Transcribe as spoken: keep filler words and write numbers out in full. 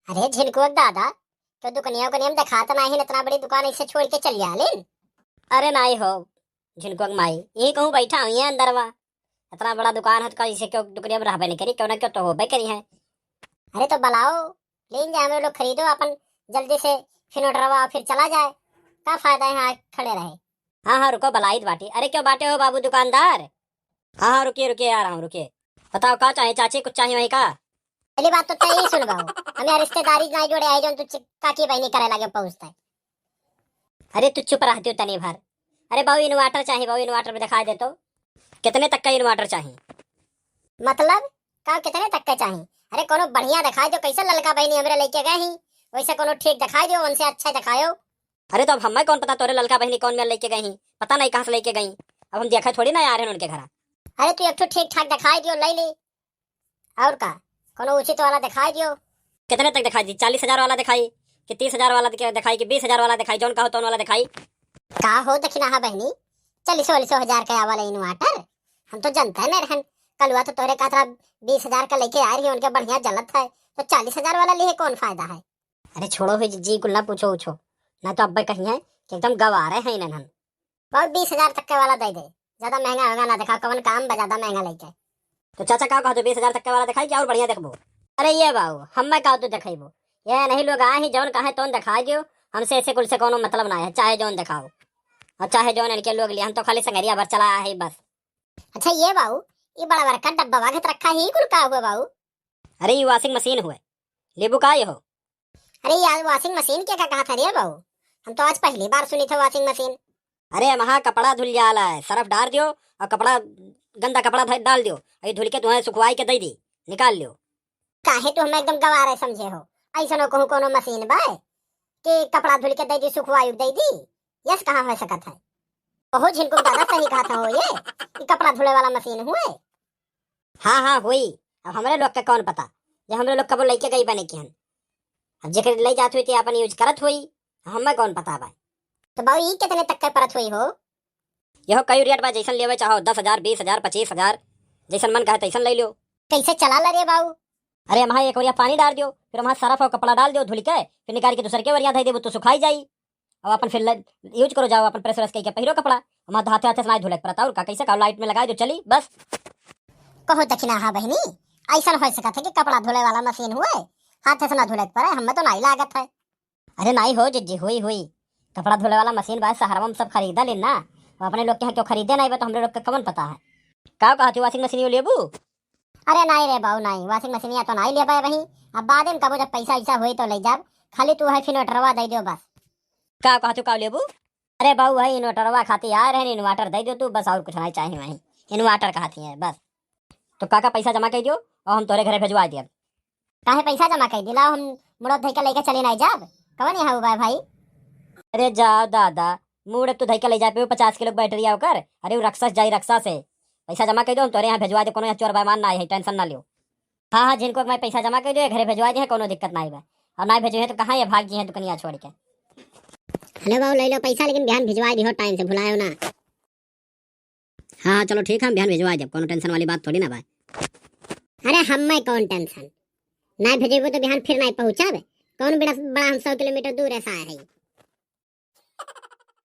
अरे झिनकुआ के दादा, क्यों दुकनिया उकनिया में देखात नाहीं, इतना बड़ी दुकान ऐसे छोड़ के चल आलिन? अरे नाहीं हो झिनकुआ के माई, यही कहूँ बैठा हुई है अंदरवा। इतना बड़ा दुकान है तो कैसे क्यों दुकनिया में रहबे नहीं करी, क्यों ना क्यों तो होबे करी है। अरे तो बुलाओ, ले जा, हम लोग खरीदो अपन जल्दी से, फिर order आवा, फिर चला जाए। का फायदा है यहाँ खड़े रहे? हाँ हाँ रुको, बुलाइत बाटी। अरे क्यों बाटे हो बाबू दुकानदार? हाँ हाँ रुकिए रुकिए, आ रहा हूँ, रुकिए। बताओ का चाही चाची, कुछ चाही वही का? पहली बात तो तय ही सुन बाबू, हम यहाँ रिश्तेदारी ना जोड़े आए जो तू चि-, काकी बहनी करे लगे पहुँचता है। अरे तू चुप रहती हो तनी भर। अरे बाबू inverter चाही बाबू, inverter भी दिखाई दे तो। कितने तक का inverter चाही? मतलब का कितने तक का चाही? अरे कोनो बढ़िया दिखाई दो, कैसे ललका बहनी हमरे लेके गए ही, वैसे कोनो ठीक दिखाई दो, उनसे अच्छा दिखायो। अरे तो अब हमें कौन पता तोरे ललका बहनी कौन मेर लेके गई ही, पता नहीं कहाँ से लेके गई। अब हम देखा थोड़ी ना यार हैं उनके घर। अरे तू एक ठो ठीक ठाक दिखाई दियो, ले ले। और का, कोनो उचित वाला दिखाई दियो। कितने तक दिखाई दी? चालीस हजार वाला दिखाई कि तीस हजार वाला दिख-, दिखाई कि बीस हजार वाला दिखाई, जौन कहो तौन वाला दिखाई। का हो दखिनाहा बहनी, चालीस वालीस हजार का वाला inverter? हम तो जानते नहीं रहन, कलुआ तो तोरे का तरह बीस हजार का लेके आ रही है, उनके बढ़िया जलत है, तो चालीस हजार वाला लिए कौन फायदा है? अरे छोड़ो हो जी, कुल ना पूछो उछो, ना तो अब्बे कही है कि एकदम गवारे हैं इन्हन। बाबू बीस हजार तक के वाला दे दे, ज्यादा महंगा होगा ना दिखाओ, कवन काम बा ज्यादा महंगा लेके। तो चाचा का कहत हो, बीस हजार तक के वाला दिखाई कि और बढ़िया देखबो? अरे ये बाबू, हमें का तू दिखाइबो? ये नहीं लोग आए ही, जौन कहे तौन दिखाई दियो, हमसे ऐसे कुल से कोनो मतलब ना है, चाहे जौन दिखाओ और चाहे जौन इनके लोग लिए, हम तो खाली संगरिया भर चला आए ही बस। अच्छा ये बाबू, ये बड़ा बड़का डब्बा वागत रखा है, ये कुल का हुआ बाबू? अरे ये washing machine हुए, लेबू का ये हो? अरे यार washing machine के का कहा था रे बाबू? हम तो आज पहली बार सुनी था washing machine। अरे महा कपड़ा धुल जाला है, सर्फ डाल दियो और कपड़ा, गंदा कपड़ा ध-, डाल दियो, ये धुल के तुम्हें सुखवाई के दे दी, निकाल लियो। काहे तू हमें एकदम गवारे समझे हो? ऐसनो कहूँ कोनो मशीन बा कि कपड़ा धुल के दे दी, सुखवाई दे दी? यस कहाँ हो सकत है? ओहो झिनकुक दादा सही कहा था हो ये कि कपड़ा धुले वाला मशीन हुए। हाँ हाँ हुई, अब हमरे लोग के कौन पता, जब हमरे लोग कबो लेके गई बने किहन। अब जेकर ले जात हुई ते अपन use करत हुई, हमें कौन पता बा। तो बाबू ई कितने तक के परत हुई हो? यहो कई रेट बा, जैसन लेवे चाहो, दस हजार, बीस हजार, पच्चीस हजार, जैसन मन कहे तैसन ले लियो। कैसे चला ला रे बाबू? अरे वहाँ एक ओरिया पानी डाल दियो, फिर वहाँ सर्फ और कपड़ा डाल दियो धुल के, फिर निकाल के दूसर के ओरिया धई देबू तो सुखाई जाई। अब अपन फिर ल-, use करो जाओ, अपन press व्रेस कई के पहिरो कपड़ा, वहाँ हाथे हाथे से नाई धुले के पड़ता और का, कैसे का लाइट में लगाई दो चली बस। कहो दखिनाहा बहनी, ऐसन हो सकत है कि कपड़ा धुले वाला मशीन हुए, हाथे से ना धुले के पड़े, हमें तो नाई लागत है। अरे नाई हो जिज्जी, हुई हुई, कपड़ा धुले वाला मशीन बा शहरवा में, सब खरीदा लेन ना, अब अपने लोग के यहाँ क्यों खरीदे नाई बा तो हमरे लोग के कवन पता है। का कहत हो, washing machine यो लेबू? अरे नाई रे बाऊ नाई, washing machine या तो नाई ले पाए वही, अब बाद में कबो जब पैसा वैसा हुई तो ले जाब, खाली तू है फिर inverterवा दे दियो बस। का कहत हो, का लेबू? अरे बाऊ वही inverterवा खाती आए रहन, inverter दे दियो तू बस, और कुछ नाई चाही वही, inverter कहती है बस। तो काका पैसा जमा कर दियो और हम तोरे घरे भेजवा दियब। काहे पैसा जमा कर दिला, हम मुड़ो धई के लेके चली नाई जाब। कवन यहाँ हुआ है भाई? अरे जाओ दादा, मुड़े तू धई के ले जा पे पचास किलो बैटरी आओ कर। अरे वो रक्षा से जाई, रक्षा से। पैसा जमा कर दो, हम तोरे यहाँ भेजवा दे, कोनो यहाँ चोर बेईमान ना है, tension ना लियो। हाँ हाँ, झिनकुक माई पैसा जमा कर दो, घरे भेजवा दे, कोनो दिक्कत ना है। और ना भेजो है तो कहाँ ये भाग जी है दुकनिया छोड़ के। हेलो बाऊ, ले लो पैसा, लेकिन बिहान भिजवा दियो time से, भुलायो ना। हाँ हाँ, चलो ठीक है, हम बिहान भिजवा देब, कोनो tension वाली बात थोड़ी ना बा। अरे हमें कौन tension, ना भेजेबो तो बिहान फिर ना पहुँचब। कौन बड़ा बड़ा हम सौ किलोमीटर दूर ऐसा है,